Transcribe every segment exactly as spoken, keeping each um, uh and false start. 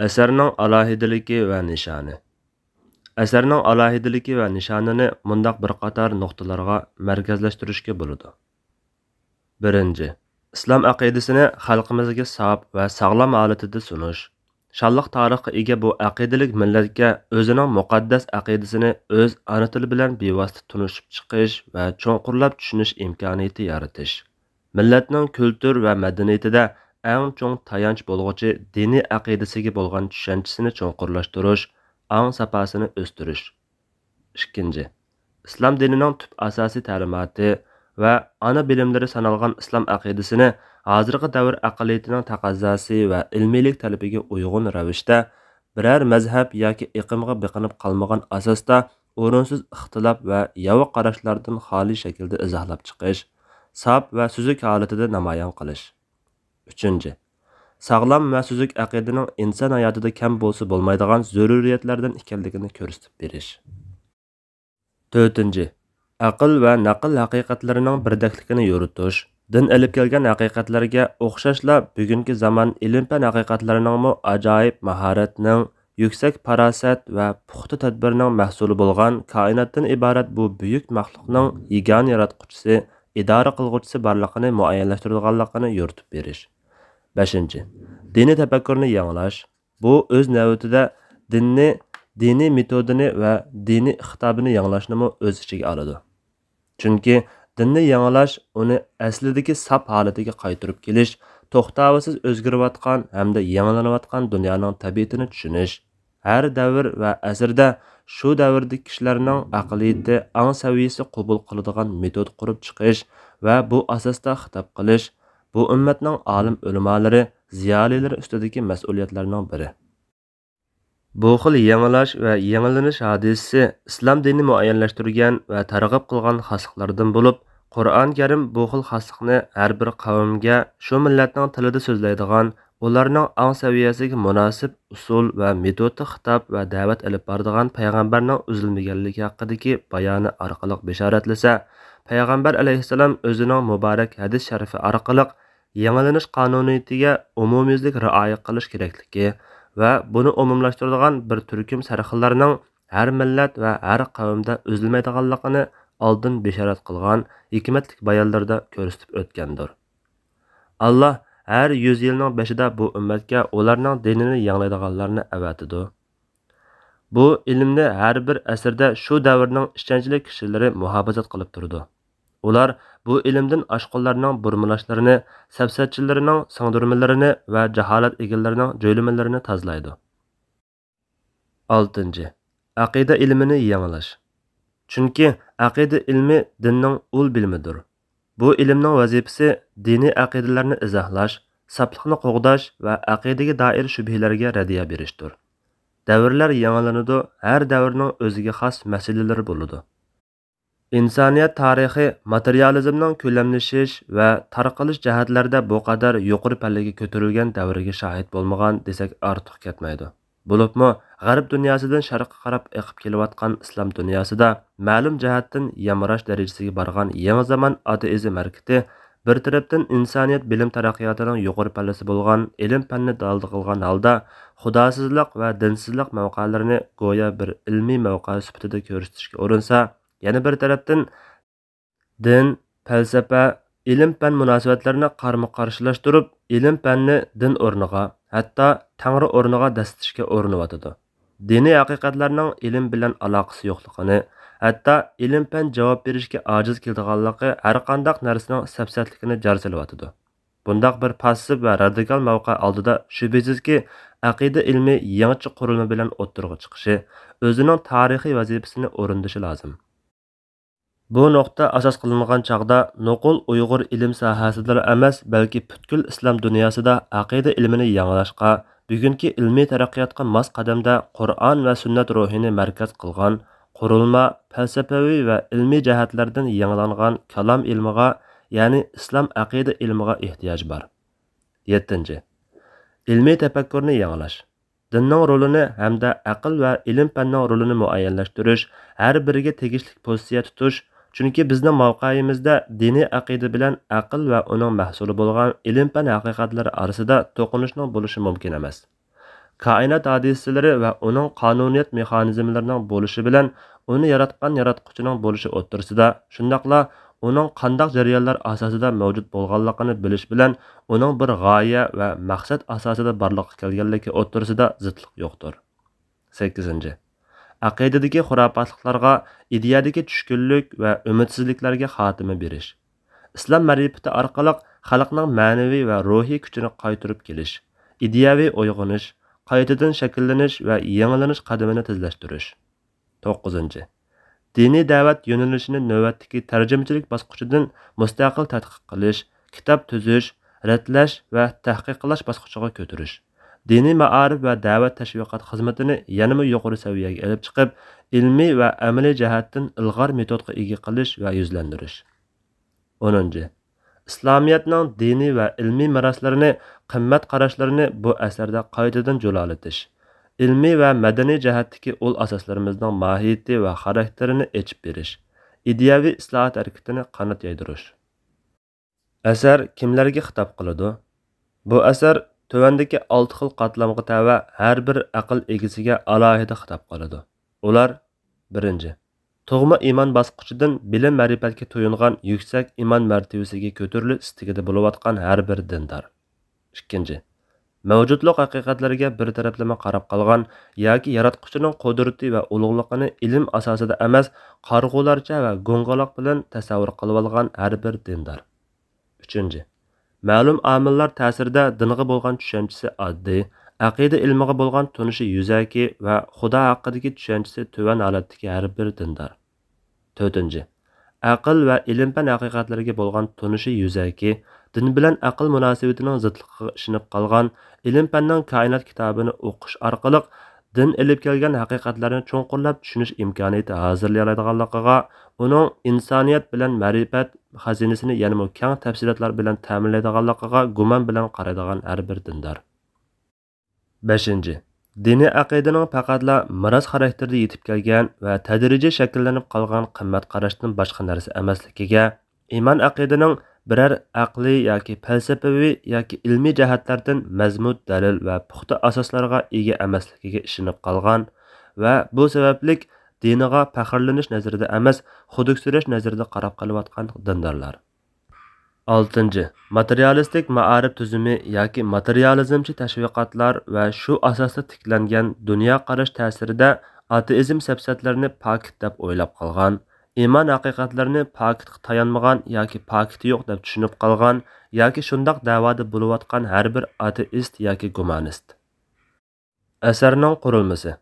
ئەسەرنىڭ ئالاھىدىلىكى ۋە نىشانى. ئەسەرنىڭ ئالاھىدىلىكى ۋە نىشانىنى مۇنداق بىر قاتار نۇقتىلارغا مەركەزلەشتۈرۈشكە بولىدۇ. بىرىنچى، ئىسلام ئەقىدىسىنى خەلقىمىزگە ساپ ۋە ساغلام ھالىتىدە سۇنۇش. شانلىق تارىخقا ئىگە بۇ ئەقىدىلىك مىللەتكە ئۆزىنىڭ مۇقەددەس ئەقىدىسىنى ئۆز ئانا تىلى بىلەن بىۋاسىتە تونۇشۇپ چىقىش ۋە چوڭقۇرلاپ چۈشىنىش ئىمكانىيىتى يارىتىش. مىللەتنىڭ كۈلتۈر ۋە مەدەنىيىتىدە ئەڭ چوڭ تايانچ بولغۇچى دىنىي ئەقىدىسىگە بولغان چۈشەنچىسىنى چوڭقۇرلاشتۇرۇش، ئاڭ ساپاسىنى ئۆستۈرۈش. ئىككىنچى، ئىسلام دىنىنىڭ تۈپ ئاساسىي تەلىماتى ۋە ئانا بىلىملىرى سانالغان ئىسلام ئەقىدىسىنى ھازىرقى دەۋر ئەقلىيىتىنىڭ تەقەززاسى ۋە ئىلمىيلىك تەلىپىگە ئۇيغۇن رەۋىشتە، بىرەر مەزھەپ ياكى ئېقىمغا بېقىنىپ قالمىغان ئاساستا، ئورۇنسىز ئىختىلاپ ۋە ياۋا قاراشلاردىن خالىي شەكىلدە ئىزاھلاپ چىقىش، ساپ ۋە سۈزۈك ھالىتىدە نامايان قىلىش. ئۈچىنچى، ساغلام ۋە سۈزۈك ئەقىدىنىڭ ئىنسان ھاياتىدا كەم بولسا بولمايدىغان زۆرۈرىيەتلەردىن ئىكەنلىكىنى كۆرسىتىپ بېرىش. تۆتىنچى، ئەقىل ۋە نەقىل ھەقىقەتلىرىنىڭ بىردەكلىكىنى يورۇتۇش. دىن ئېلىپ كەلگەن ھەقىقەتلەرگە ئوخشاشلا بۈگۈنكى زامان ئىلىم-پەن ھەقىقەتلىرىنىڭمۇ ئاجايىپ ماھارەتنىڭ، يۈكسەك پاراسەت ۋە پۇختا تەدبىرنىڭ مەھسۇلى بولغان كائىناتتىن ئىبارەت بۇ بۈيۈك مەخلۇقنىڭ يېگانە ياراتقۇچىسى، ئىدارە قىلغۇچىسى بارلىقىنى مۇئەييەنلەشتۈرىدىغانلىقىنى يورۇتۇپ بېرىش. بەشىنچى، دىنىي تەپەككۇرنى يېڭىلاش. بۇ ئۆز نۆۋىتىدە دىننى، دىنىي مېتودىنى ۋە دىنىي خىتابىنى يېڭىلاشنىمۇ ئۆز ئىچىگە ئالىدۇ. چۈنكى دىننى يېڭىلاش ئۇنى ئەسلىدىكى ساپ ھالىتىگە قايتۇرۇپ كېلىش، توختاۋسىز ئۆزگىرىۋاتقان ھەمدە يېڭىلىنىۋاتقان دۇنيانىڭ تەبىئىتىنى چۈشىنىش، ھەر دەۋر ۋە ئەسىردە شۇ دەۋردىكى كىشىلەرنىڭ ئەقلىيىتى، ئاڭ سەۋىيەسى قوبۇل قىلىدىغان مېتود قۇرۇپ چىقىش ۋە بۇ ئاساستا خىتاب قىلىش، بۇ ئۈممەتنىڭ ئالىم ئۆلىمالىرى، زىيالىيلىرى ئۈستىدىكى مەسئۇلىيەتلەرنىڭ بىرى. بۇ خىل يېڭىلاش ۋە يېڭىلىنىش ھادىسىسى ئىسلام دىنى مۇئەييەنلەشتۈرگەن ۋە تەرغىب قىلغان خاسلىقلاردىن بولۇپ، قۇرئان كەرىم بۇ خىل خاسلىقنى ھەر بىر قەۋمگە، شۇ مىللەتنىڭ تىلىدا سۆزلەيدىغان، ئۇلارنىڭ ئاڭ سەۋىيەسىگە مۇناسىپ ئۇسۇل ۋە مېتودتا خىتاب ۋە دەۋەت ئېلىپ بارىدىغان پەيغەمبەرنىڭ ئۈزۈلمىگەنلىكى ھەققىدىكى بايانى ئارقىلىق بېشارەتلىسە، پەيغەمبەر ئەلەيھىسسالام ئۆزىنىڭ مۇبارەك ھەدىس شەرىفى ئارقىلىق يېڭىلىنىش قانۇنىيىتىگە ئومۇميۈزلۈك رىئايە قىلىش كېرەكلىكى ۋە بۇنى ئومۇملاشتۇرىدىغان بىر تۈركۈم سەرخىللارنىڭ ھەر مىللەت ۋە ھەر قەۋمدە ئۈزۈلمەيدىغانلىقىنى ئالدىن بېشارەت قىلغان ھېكمەتلىك بايانلىرىدا كۆرسىتىپ ئۆتكەندۇر. ئاللا ھەر يۈز يىلنىڭ بېشىدا بۇ ئۈممەتكە ئۇلارنىڭ دىنىنى يېڭىلايدىغانلارنى ئەۋەتىدۇ. بۇ ئىلىمنى ھەر بىر ئەسىردە شۇ دەۋرنىڭ ئىشەنچلىك كىشىلىرى مۇھاپىزەت قىلىپ تۇرىدۇ. ئۇلار بۇ ئىلىمدىن ئاشقۇنلارنىڭ بۇرمىلاشلىرىنى، سەپسەتچىلىرىنىڭ سىڭدۈرمىلىرىنى ۋە جاھالەت ئىگىلىرىنىڭ جۆيلىمىلىرىنى تازىلايدۇ. ئالتىنچى، ئەقىدە ئىلمىنى يېڭىلاش. چۈنكى ئەقىدە ئىلمى دىننىڭ ئۇل بىلىمىدۇر. بۇ ئىلىمنىڭ ۋەزىپىسى دىنىي ئەقىدىلەرنى ئىزاھلاش، ساپلىقنى قوغداش ۋە ئەقىدىگە دائىر شۈبھىلەرگە رەددىيە بېرىشتۇر. دەۋرلەر يېڭىلىنىدۇ، ھەر دەۋرنىڭ ئۆزىگە خاس مەسىلىلىرى بولىدۇ. ئىنسانىيەت تارىخى ماتېرىيالىزمنىڭ كۆلەملىشىش ۋە تارقىلىش جەھەتلەردە بۇ قەدەر يۇقىرى پەللىگە كۆتۈرۈلگەن دەۋرگە شاھىت بولمىغان دېسەك ئارتۇق كەتمەيدۇ. بولۇپمۇ غەرب دۇنياسىدىن شەرققە قاراپ ئېقىپ كېلىۋاتقان ئىسلام دۇنياسىدا مەلۇم جەھەتتىن يامراش دەرىجىسىگە بارغان يېڭى زامان ئاتېئىزم ھەرىكىتى بىر تەرەپتىن ئىنسانىيەت بىلىم تەرەققىياتىنىڭ يۇقىرى پەللىسى بولغان ئىلىم-پەننى دالدا قىلغان ھالدا خۇداسىزلىق ۋە دىنسىزلىق مەۋقەلىرىنى گويا بىر ئىلمىي مەۋقە سۈپىتىدە كۆرسىتىشكە ئۇرۇنسا، يەنە بىر تەرەپتىن دىن، پەلسەپە، ئىلىم-پەن مۇناسىۋەتلىرىنى قارىمۇقارشىلاشتۇرۇپ، ئىلىم-پەننى دىن ئورنىغا، ھەتتا تەڭرى ئورنىغا دەسسىتىشكە ئۇرۇنۇۋاتىدۇ. دىنىي ھەقىقەتلەرنىڭ ئىلىم بىلەن ئالاقىسى يوقلۇقىنى، ھەتتا ئىلىم-پەن جاۋاب بېرىشكە ئاجىز كېلىدىغانلىقى ھەرقانداق نەرسىنىڭ سەپسەتلىكىنى جار سېلىۋاتىدۇ. بۇنداق بىر پاسسىپ ۋە رادىكال مەۋقە ئالدىدا شۈبھىسىزكى، ئەقىدە ئىلمى يېڭىچە قۇرۇلما بىلەن ئوتتۇرىغا چىقىشى، ئۆزىنىڭ تارىخىي ۋەزىپىسىنى ئورۇندىشى لازىم. بۇ نۇقتا ئاساس قىلىنغان چاغدا نوقۇل ئۇيغۇر ئىلىم ساھەسىدىلا ئەمەس، بەلكى پۈتكۈل ئىسلام دۇنياسىدا ئەقىدە ئىلمىنى يېڭىلاشقا، بۈگۈنكى ئىلمىي تەرەققىياتقا ماس قەدەمدە قۇرئان ۋە سۈننەت روھىنى مەركەز قىلغان، قۇرۇلما، پەلسەپىۋى ۋە ئىلمىي جەھەتلەردىن يېڭىلانغان كالام ئىلمىغا، يەنى ئىسلام ئەقىدە ئىلمىغا ئېھتىياج بار. يەتتىنچى، ئىلمىي تەپەككۇرنى يېڭىلاش. دىننىڭ رولىنى ھەمدە ئەقىل ۋە ئىلىم-پەننىڭ رولىنى مۇئەييەنلەشتۈرۈش، ھەر بىرىگە تېگىشلىك پوزىتسىيە تۇتۇش، چۈنكى بىزنىڭ مەۋقەيىمىزدە دىنىي ئەقىدە بىلەن ئەقىل ۋە ئۇنىڭ مەھسۇلى بولغان ئىلىم-پەن ھەقىقەتلىرى ئارىسىدا توقۇنۇشنىڭ بولۇشى مۇمكىن ئەمەس. كائىنات ھادىسىلىرى ۋە ئۇنىڭ قانۇنىيەت مېخانىزملىرىنىڭ بولۇشى بىلەن ئۇنى ياراتقان ياراتقۇچىنىڭ بولۇشى ئوتتۇرىسىدا، شۇنداقلا ئۇنىڭ قانداق جەريانلار ئاساسىدا مەۋجۇت بولغانلىقىنى بىلىش بىلەن ئۇنىڭ بىر غايە ۋە مەقسەت ئاساسىدا بارلىققا كەلگەنلىكى ئوتتۇرىسىدا زىتلىق يوقتۇر. سەككىزىنچى، ئەقىدىدىكى خۇراپاتلىقلارغا، ئىدىيەدىكى چۈشكۈنلۈك ۋە ئۈمىدسىزلىكلەرگە خاتىمە بېرىش. ئىسلام مەرىپىتى ئارقىلىق خەلقنىڭ مەنىۋى ۋە روھىي كۈچىنى قايتۇرۇپ كېلىش، ئىدىيەۋى ئويغىنىش، قايتىدىن شەكىللىنىش ۋە يېڭىلىنىش قەدىمىنى تېزلەشتۈرۈش. توققۇزىنچى، دىنىي دەۋەت يۆنىلىشىنى نۆۋەتتىكى تەرجىمىچىلىك باسقۇچىدىن مۇستەقىل تەتقىق قىلىش، كىتاب تۈزۈش، رەتلەش ۋە تەھقىق قىلاش باسقۇچىغا كۆتۈرۈش، دىنىي مائارىپ ۋە دەۋەت تەشۋىقات خىزمىتىنى يەنىمۇ يۇقىرى سەۋىيەگە ئېلىپ چىقىپ، ئىلمىي ۋە ئەمەلىي جەھەتتىن ئىلغار مېتودقا ئىگە قىلىش ۋە يۈزلەندۈرۈش. ئونىنچى، ئىسلامىيەتنىڭ دىنىي ۋە ئىلمىي مىراسلىرىنى، قىممەت قاراشلىرىنى بۇ ئەسەردە قايتىدىن جۇلالىتىش، ئىلمىي ۋە مەدەنىي جەھەتتىكى ئۇل ئاساسلىرىمىزنىڭ ماھىيىتى ۋە خاراكتېرىنى ئېچىپ بېرىش، ئىدىيەۋى ئىسلاھات ھەرىكىتىنى قانات يايدۇرۇش. ئەسەر كىملەرگە خىتاب قىلىدۇ؟ بۇ ئەسەر تۆۋەندىكى ئالتە خىل قاتلامغا تەۋە ھەر بىر ئەقىل ئىگىسىگە ئالاھىدە خىتاب قىلىدۇ. ئۇلار: بىرىنچى، تۇغما ئىمان باسقۇچىدىن بىلىم-مەرىپەتكە تويۇنغان يۈكسەك ئىمان مەرتىۋىسىگە كۆتۈرۈلۈش ئىستىكىدە بولۇۋاتقان ھەر بىر دىندار. ئىككىنچى، مەۋجۇتلۇق ھەقىقەتلىرىگە بىر تەرەپلىمە قاراپ قالغان ياكى ياراتقۇچىنىڭ قۇدرىتى ۋە ئۇلۇغلۇقىنى ئىلىم ئاساسىدا ئەمەس، قارىغۇلارچە ۋە گۇڭغىلاق بىلەن تەسەۋۋۇر قىلىۋالغان ھەر بىر دىندار. ئۈچىنچى، مەلۇم ئامىللار تەسىرىدە دىنغا بولغان چۈشەنچىسى ئاددىي، ئەقىدە ئىلمىغا بولغان تونۇشى يۈزەكى ۋە خۇدا ھەققىدىكى چۈشەنچىسى تۆۋەن ھالەتتىكى ھەر بىر دىندار. تۆتىنچى، ئەقىل ۋە ئىلىم-پەن ھەقىقەتلىرىگە بولغان تونۇشى يۈزەكى، دىن بىلەن ئەقىل مۇناسىۋىتىنىڭ زىتلىقىغا ئىشىنىپ قالغان، ئىلىم-پەننىڭ كائىنات كىتابىنى ئوقۇش ئارقىلىق دىن ئېلىپ كەلگەن ھەقىقەتلەرنى چوڭقۇرلاپ چۈشىنىش ئىمكانىيىتى ھازىرلىيالايدىغانلىقىغا، ئۇنىڭ ئىنسانىيەت بىلەن مەرىپەت خەزىنىسىنى يەنىمۇ كەڭ تەپسىلاتلار بىلەن تەمىنلەيدىغانلىقىغا گۇمان بىلەن قارايدىغان ھەر بىر دىندار. بەشىنچى، دىنىي ئەقىدىنىڭ پەقەتلا مىراس خاراكتېرىدە يېتىپ كەلگەن ۋە تەدرىجىي شەكىللىنىپ قالغان قىممەت قاراشتىن باشقا نەرسە ئەمەسلىكىگە، ئىمان ئەقىدىنىڭ بىرەر ئەقلىي ياكى پەلسەپىۋى ياكى ئىلمىي جەھەتلەردىن مەزمۇت دەلىل ۋە پۇختا ئاساسلارغا ئىگە ئەمەسلىكىگە ئىشىنىپ قالغان ۋە بۇ سەۋەبلىك دىنىغا پەخىرلىنىش نەزىرىدە ئەمەس، خۇدۈكسىرەش نەزىرىدە قاراپ قېلىۋاتقان دىندارلار. ئالتىنچى، ماتېرىيالىستىك مائارىپ تۈزۈمى ياكى ماتېرىيالىزمچى تەشۋىقاتلار ۋە شۇ ئاساستا تىكلەنگەن دۇنيا قاراش تەسىرىدە ئاتېئىزم سەپسەتىلىرىنى پاكىت دەپ ئويلاپ قالغان، ئىمان ھەقىقەتلىرىنى پاكىتقا تايانمىغان ياكى پاكىتى يوق دەپ چۈشىنىپ قالغان ياكى شۇنداق دەۋادا بولۇۋاتقان ھەر بىر ئاتېئىست ياكى گۇمانىست. ئەسەرنىڭ قۇرۇلمىسى.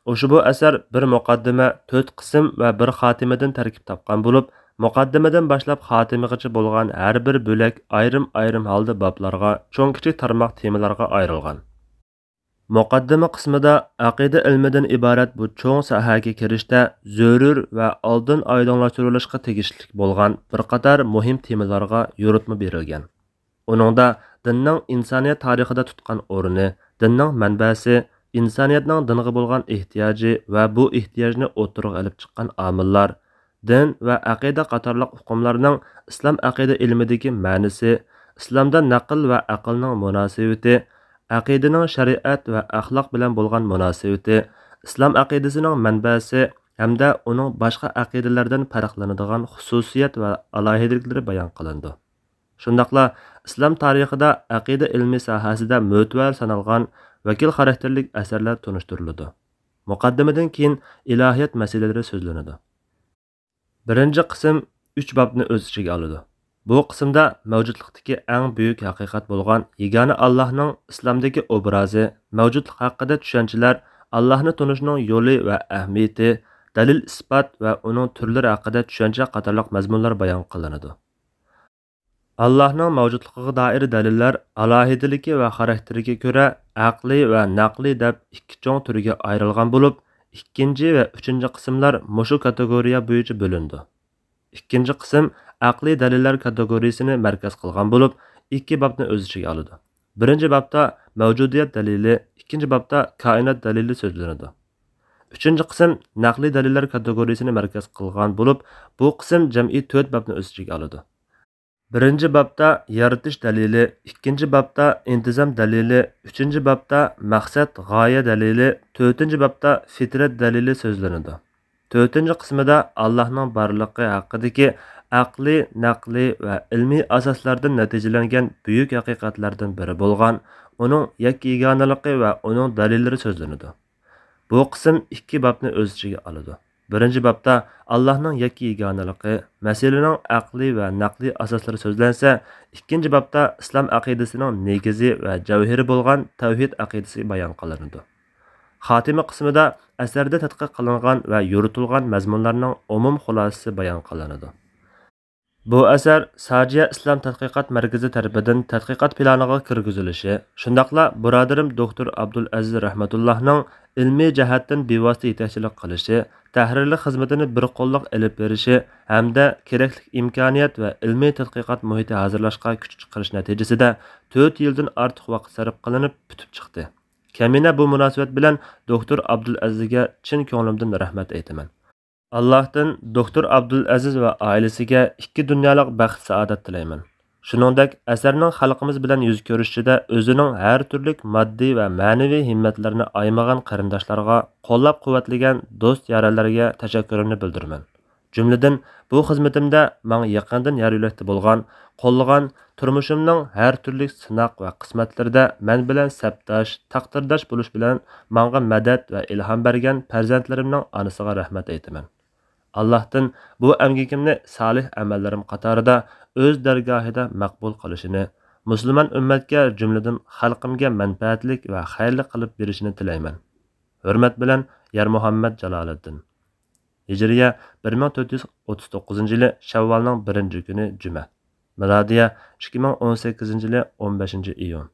ئۇشبۇ ئەسەر بىر مۇقەددىمە، تۆت قىسىم ۋە بىر خاتىمىدىن تەركىب تاپقان بولۇپ، مۇقەددىمىدىن باشلاپ خاتىمىغىچە بولغان ھەر بىر بۆلەك ئايرىم-ئايرىم ھالدا بابلارغا، چوڭ-كىچىك تارماق تېمىلارغا ئايرىلغان. مۇقەددىمە قىسمىدا ئەقىدە ئىلمىدىن ئىبارەت بۇ چوڭ ساھەگە كىرىشتە زۆرۈر ۋە ئالدىن ئايدىڭلاشتۇرۇلۇشقا تېگىشلىك بولغان بىر قاتار مۇھىم تېمىلارغا يورۇتما بېرىلگەن. ئۇنىڭدا دىننىڭ ئىنسانىيەت تارىخىدا تۇتقان ئورنى، دىننىڭ مەنبەسى، ئىنسانىيەتنىڭ دىنغا بولغان ئېھتىياجى ۋە بۇ ئېھتىياجنى ئوتتۇرىغا ئېلىپ چىققان ئامىللار، دىن ۋە ئەقىدە قاتارلىق ئۇقۇملارنىڭ ئىسلام ئەقىدە ئىلمىدىكى مەنىسى، ئىسلامدا نەقىل ۋە ئەقىلنىڭ مۇناسىۋىتى، ئەقىدىنىڭ شەرىئەت ۋە ئەخلاق بىلەن بولغان مۇناسىۋىتى، ئىسلام ئەقىدىسىنىڭ مەنبەسى ھەمدە ئۇنىڭ باشقا ئەقىدىلەردىن پەرقلىنىدىغان خۇسۇسىيەت ۋە ئالاھىدىلىكلىرى بايان قىلىنىدۇ. شۇنداقلا ئىسلام تارىخىدا ئەقىدە ئىلمى ساھەسىدە مۆتىۋەر سانالغان ۋەكىل خاراكتېرلىك ئەسەرلەر تونۇشتۇرۇلىدۇ. مۇقەددىمىدىن كېيىن ئىلاھىيەت مەسىلىلىرى سۆزلىنىدۇ. بىرىنچى قىسىم ئۈچ بابنى ئۆز ئىچىگە ئالىدۇ. بۇ قىسىمدا مەۋجۇتلۇقتىكى ئەڭ بۈيۈك ھەقىقەت بولغان يېگانە ئاللاھنىڭ ئىسلامدىكى ئوبرازى، مەۋجۇتلۇق ھەققىدە چۈشەنچىلەر، ئاللاھنى تونۇشنىڭ يولى ۋە ئەھمىيىتى، دەلىل-ئىسپات ۋە ئۇنىڭ تۈرلىرى ھەققىدە چۈشەنچە قاتارلىق مەزمۇنلار بايان قىلىنىدۇ. ئاللاھنىڭ مەۋجۇتلۇقىغا دائىر دەلىللەر ئالاھىدىلىكى ۋە خاراكتېرىگە كۆرە ئەقلىي ۋە نەقلىي دەپ ئىككى چوڭ تۈرگە ئايرىلغان بولۇپ، ئىككىنچى ۋە ئۈچىنچى قىسىملار مۇشۇ كاتېگورىيە بويىچە بۆلۈنىدۇ. ئىككىنچى قىسىم ئەقلىي دەلىللەر كاتېگورىيىسىنى مەركەز قىلغان بولۇپ، ئىككى بابنى ئۆز ئىچىگە ئالىدۇ. بىرىنچى بابتا مەۋجۇدىيەت دەلىلى، ئىككىنچى بابتا كائىنات دەلىلى سۆزلىنىدۇ. ئۈچىنچى قىسىم نەقلىي دەلىللەر كاتېگورىيىسىنى مەركەز قىلغان بولۇپ، بۇ قىسىم جەمئىي تۆت بابنى ئۆز ئىچىگە ئالىدۇ. بىرىنچى بابتا يارىتىش دەلىلى، ئىككىنچى بابتا ئىنتىزام دەلىلى، ئۈچىنچى بابتا مەقسەت، غايە دەلىلى، تۆتىنچى بابتا فىترەت دەلىلى سۆزلىنىدۇ. تۆتىنچى قىسمىدا ئاللاھنىڭ بارلىقى ھەققىدىكى ئەقلىي، نەقلىي ۋە ئىلمىي ئاساسلاردىن نەتىجىلەنگەن بۈيۈك ھەقىقەتلەردىن بىرى بولغان ئۇنىڭ يەككە يېگانىلىقى ۋە ئۇنىڭ دەلىللىرى سۆزلىنىدۇ. بۇ قىسىم ئىككى بابنى ئۆز ئىچىگە ئالىدۇ. بىرىنچى بابتا ئاللاھنىڭ يەككە يېگانىلىقى مەسىلىنىڭ ئەقلىي ۋە نەقلىي ئاساسلىرى سۆزلەنسە، ئىككىنچى بابتا ئىسلام ئەقىدىسىنىڭ نېگىزى ۋە جەۋھىرى بولغان تەۋھىد ئەقىدىسى بايان قىلىنىدۇ. خاتىمە قىسمىدا ئەسەردە تەتقىق قىلىنغان ۋە يورۇتۇلغان مەزمۇنلارنىڭ ئومۇم خۇلاسىسى بايان قىلىنىدۇ. بۇ ئەسەر ساجىيە ئىسلام تەتقىقات مەركىزى تەرىپىدىن تەتقىقات پىلانىغا كىرگۈزۈلۈشى، شۇنداقلا بۇرادىرىم دوكتور ئابدۇلئەزىز رەھمەتۇللاھنىڭ ئىلمىي جەھەتتىن بىۋاسىتە يېتەكچىلىك قىلىشى، تەھرىرلىك خىزمىتىنى بىر قوللۇق ئېلىپ بېرىشى ھەمدە كېرەكلىك ئىمكانىيەت ۋە ئىلمىي تەتقىقات مۇھىتى ھازىرلاشقا كۈچ چىقىرىش نەتىجىسىدە تۆت يىلدىن ئارتۇق ۋاقىت سەرپ قىلىنىپ پۈتۈپ چىقتى. كەمىنە بۇ مۇناسىۋەت بىلەن دوكتور ئابدۇلئەزىزگە چىن كۆڭلۈمدىن رەھمەت ئېيتىمەن. ئاللاھتىن دوكتور ئابدۇلئەزىز ۋە ئائىلىسىگە ئىككى دۇنيالىق بەخت-سائادەت تىلەيمەن. شۇنىڭدەك، ئەسەرنىڭ خەلقىمىز بىلەن يۈز كۆرۈشۈشىدە ئۆزىنىڭ ھەر تۈرلۈك ماددىي ۋە مەنىۋى ھىممەتلىرىنى ئايىمىغان قېرىنداشلارغا، قوللاپ-قۇۋۋەتلىگەن دوست-يارەنلەرگە تەشەككۈرۈمنى بىلدۈرىمەن. جۈملىدىن، بۇ خىزمىتىمدە ماڭا يېقىندىن يار-يۆلەكتە بولغان، قوللىغان، تۇرمۇشۇمنىڭ ھەر تۈرلۈك سىناق ۋە قىسمەتلىرىدە مەن بىلەن سەپداش، تەقدىرداش بولۇش بىلەن ماڭا مەدەت ۋە ئىلھام بەرگەن پەرزەنتلىرىمنىڭ ئانىسىغا رەھمەت ئېيتىمەن. ئاللاھتىن بۇ ئەمگىكىمنى سالىھ ئەمەللىرىم قاتارىدا ئۆز دەرگاھىدا مەقبۇل قىلىشىنى، مۇسۇلمان ئۈممەتكە، جۈملىدىن خەلقىمگە مەنپەئەتلىك ۋە خەيرلىك قىلىپ بېرىشىنى تىلەيمەن. ھۆرمەت بىلەن، يارمۇھەممەت جالالىدىن. ھىجرىيە بىر مىڭ تۆت يۈز ئوتتۇز توققۇزىنچى يىلى شەۋۋالنىڭ بىرىنچى كۈنى جۈمە. مىلادىيە ئىككى مىڭ ئون سەككىزىنچى يىلى ئون بەشىنچى ئىيۇن.